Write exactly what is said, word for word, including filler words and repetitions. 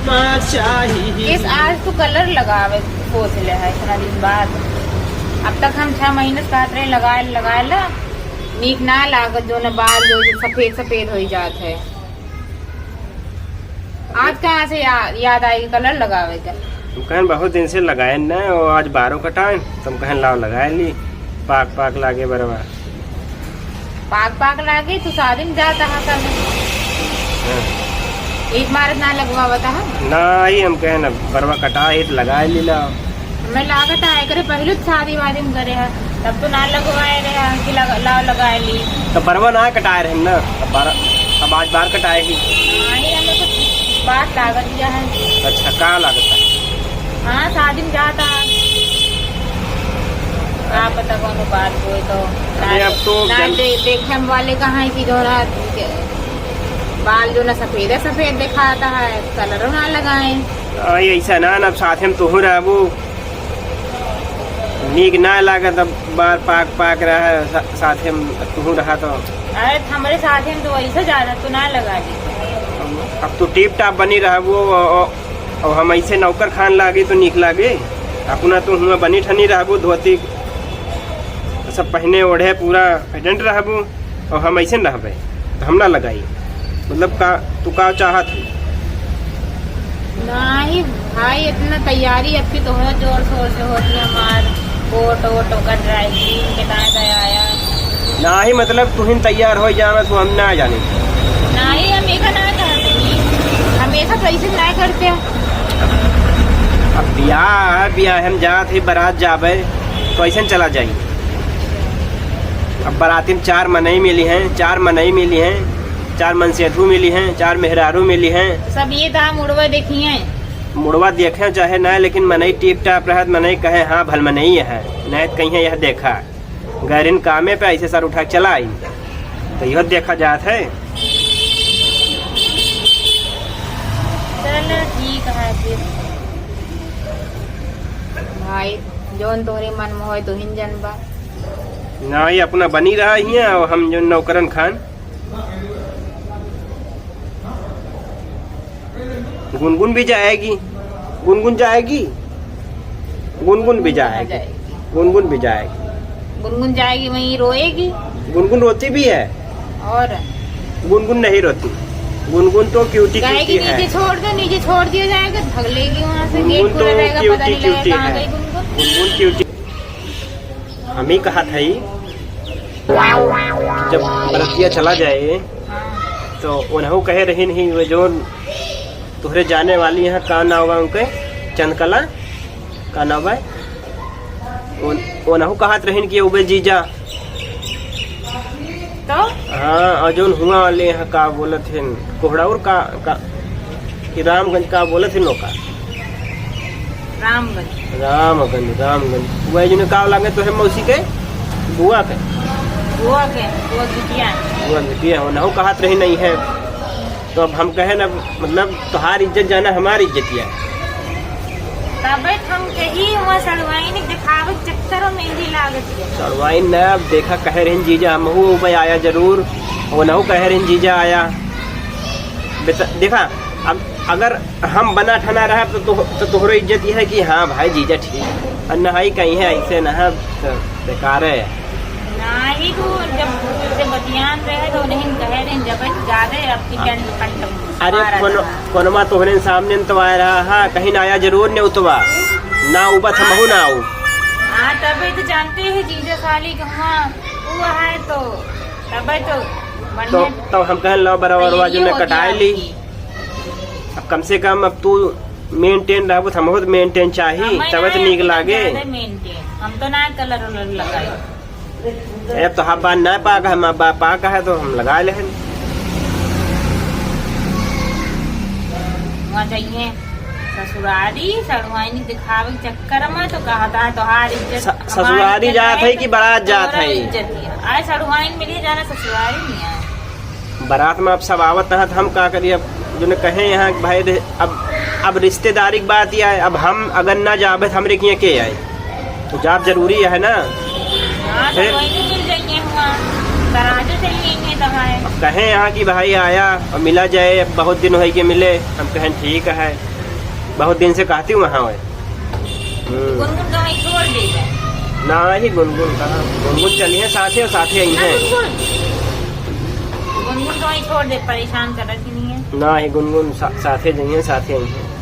केस आज तू कलर लगावे सोच ले है इतना दिन बाद। अब तक हम छह महीने से कहत रहे लगाए, लगाए ला, नीक ना लागत, जो न बाल जो, जो सफेद सफेद होई जात है। आज कहाँ से या-, याद आई कलर लगावे के? हम कहन बहुत दिन से लगाए न, वो आज बारो कटाए, तुम कहन लाओ लगाए ली, पाक पाक लागे बरवा। पाक पाक लागे, तू शादी में जाता है कल। हाँ। एक मारत ना लगवावता है? ना, ही हम कहे ना, बरवा कटा ही तो लगाए ली लाओ। हमें लागत है, एकरे पहले तो शादी वादी में करे है, तब तो ना लगवाए रहे हैं कि लग-, लाओ लगाए ली। तो बरवा ना कटाए रहे ना, अब बार, अब आज बार कटाए ही। हाँ, ये हमें कुछ बात लागत गया है। अच्छा, का लागत है? हाँ, शादी में जाता है। का पता कौनो बात होई तो। अरे, अब तो ना जन- दे-, देखे वाले कहाँ है कि जो ना बाल जो ना सफेद है, सफेद दिखाता है, कलर ना लगाए। आ, ये ऐसा ना, ना, अब साथे में तुहू रहबू, नीक ना लागत, अब बार पाक पाक रहा, सा-, साथे में तुहू रहा तो। अरे, हमरे साथे में तो वैसे ज्यादा तो ना लगा दी। अब, अब तू टिप टाप बनी रहबू, ओ, ओ, और हम ऐसे नौकर खान लागे तो नीक लागे? अपना तो हुआ बनी ठनी रहबू, धोती सब पहने ओढ़े पूरा फिटेंट रहबू, और हम ऐसे न रहबे, तो हम ना लगाई। मतलब का, तू का चाहत हो? नाही भाई, इतना तैयारी अब की तो हो जोर शोर से होती है हमार। कोट वोट ओकर ड्राई क्लीन के दाए दाए आया। नाही, मतलब, तुहिन तैयार हो जाना, तू हम ना जाने। नाही, हम एका ना करते, हमेशा तो ऐसे ना करते। अब ब्याह है, ब्याह हम जात ही, बारात जाबे, तो ऐसे चला जाई। अब बाराती में चार मनई मिली हैं, चार मनई मिली हैं, चार मनसेधु मिली हैं, चार मेहरारू मिली हैं। सब ये तो हम मुड़वा देखी हैं। मुड़वा देखे चाहे ना, लेकिन मनई टिप टाप रहत, मनई कहे, "हाँ, भल मनई है", नहीं तो कहीं यह देखा। गैरिन कामे पे ऐसे सर उठा के चला आई, तो इहो देखा जात है। चलो ठीक है फिर भाई, जौन तोहरे मन में होए, तोहिन जनबा। ना, ये अपना बनी रहा ही है, और हम जो नौकरन खान। गुनगुन भी जाएगी, गुनगुन जाएगी, गुनगुन भी जाएगी, गुनगुन भी जाएगी। गुनगुन जाएगी, वहीं रोएगी। गुनगुन रोती भी है। और? गुनगुन नहीं रोती, गुनगुन तो क्यूटी क्यूटी है। नीचे छोड़ दो, नीचे छोड़ दिया जाएगा, भाग लेगी वहाँ से, गेट खुला रहेगा, पता नहीं लगेगा कहाँ गई गुनगुन। गुनगुन क्यूटी। हम ही कहा था ही, जब बरतिया चला जाए, तो उन्हों कहे रही नहीं, वो जो तोहरे जाने वाली हैं, का नाव बा उनके? चंदकला, का नाव बा? उन-, उनहु कहत रहिन कि उबे जीजा। तो? हाँ, और जौन हुआ वाले हैं, का बोलत हैं, कोहड़ौर का, का, कि रामगंज का बोलत हैं लोग का? रामगंज। रामगंज, रामगंज। वही जौन का लागे तो है मौसी के? बुआ के? बुआ के, बुआ बिटिया। बुआ बिटिया हो, उनहु कहत रही नहीं है। तो अब हम कहे ना, मतलब, तोहार इज्जत जाना, हमार इज्जतिया। तबे तो हम कही, वहाँ सड़वाइन दिखावे के चक्कर में मेहंदी लागत है। सड़वाइन ना, अब देखा, कहे रहिन जीजा, हमहू उबे आया जरूर, उनहु कहे रहिन जीजा आया। बेटा, देखा, अब अगर हम बना ठना रहा तो, तो, तो तोहरो इज्जत ये है कि हाँ भाई, जीजा ठीक। और नहाई कहीं है ऐसे ना, तो बेकार है। नाही, तू जब से बतियान रहे तो उन्हें कहे रहे, जब ज्यादा अब की चंड कंठ अरे, मारा कोनो-, था। कोनमा तोहरे सामने न तो आया रहा, हाँ, कहीं ना आया जरूर ने उतवा। ना उबा थमहू ना आऊ। हाँ, तबे तो जानते हैं जीजा साली के हुआ, वो है तो, तबे तो बढ़िया। तो, तो हम कहन लो बराबर तैयारी जो ने होती कटाए है ली। आपकी। अब कम से कम अब तू maintain रहबू, तो हमहू तो maintain चाही, हमें तबे तो ना नीक लागे। ज्यादा maintain, हम तो ना colour उलर लगाई। अब तो हम बार ना पाक है, हम बार पाक है तो हम लगा लेहन। वहाँ जाइए ससुरारी, सड़ुआइनी दिखावे के चक्कर में तो कहता है तोहार इज्जत, स-, हमार ससुरारी इज्जत जात है कि बारात जात तोहरा है? इज्जत है। आए सड़ुआइन मिली जाना ससुरारी नहीं आए। बारात में अब सब आवत हैं, तो हम का करी? अब जो ने कहे यहाँ कि भाई रे, अब, अब रिश्तेदारी की बात ही आए, अब हम अगर ना जाबे तो हमरे किए के आए, तो जाब जरूरी है ना। हाँ, तो फिर? वही मिल जाइए हुआ, दराजो चल जाइए तब आए। अब कहे यहाँ कि भाई आया और मिला जाए, अब बहुत दिन होई के मिले, हम कहें ठीक है। बहुत दिन से कहती हूँ वहाँ है। हम्म। गुनगुन तो वहीं छोड़ दे बा। ना ही गुनगुन कहाँ, गुनगुन चली है साथे और साथे आई ना है। गुनगुन, गुनगुन तो वहीं छोड़ दे, परेशान कर रखी नहीं है। ना ही गुनगुन सा-, साथे जाइए, साथे आई है।